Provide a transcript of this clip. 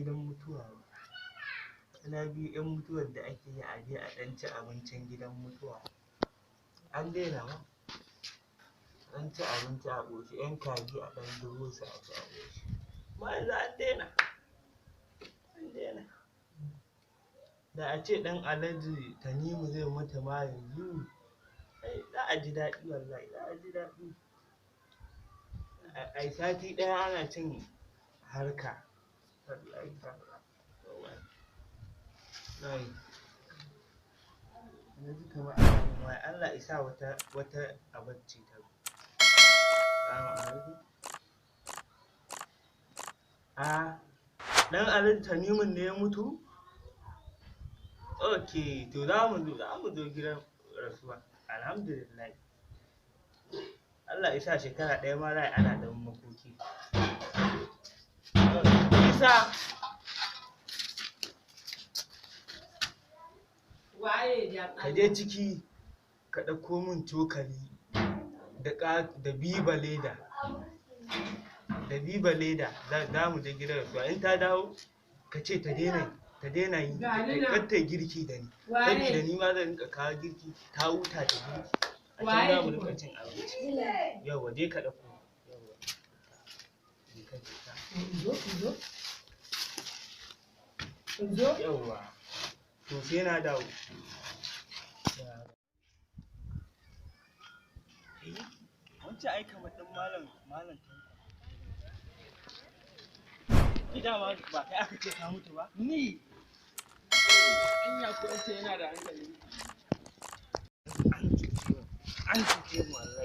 gidan mutuwa ba. Kwana biyu 'yan mutuwar da ake yi a je a ɗan ci abincin gidan mutuwa. An daina ma. An ci abinci a ƙoshi, 'yan kaji a ɗan zubo su a ci a ƙoshi. Amma yanzu an daina. An daina. Da a ce ɗan Alhaji Tanimu zai mutu ma yanzu, ai za a ji daɗi wallahi, za a ji daɗi. Ai sati ɗaya ana cin harka. Wallahi tallahi. Wallahi. Na ji kamar ana min waya. Allah ya sa wata abar ce ta zo. Salamu alaikum. A ɗan Alhaji Tanimun ne ya mutu? Ok, to za mu zo gidan rasuwa. Alhamdulillah. Allah ya sa shekara ɗaya ma za a yi ana zaman makoki. Isa! Waye dan Ka je ciki ka ɗauko min cokali da biba leda. Da biba leda za mu je gidan rasuwa. In ta dawo ka ce ta daina yi, Gani nan. kar ta yi girki da ni. Waye? Saboda ni ma zan rinƙa kawo girki, ta huta da girki. A can Waye za mu tukun? rinƙa cin abinci. Yauwa, je ka ɗauko. Yauwa. Je ka, je ka. In zo, in zo. In zo? Yauwa. To sai na dawo. Wancan ai kamar ɗan malam Tanko. Ni dama ba kai aka ce ka mutu ba? Ni? Anya ko ce yana da hankali? An cuce mu. An cuce mu wallahi.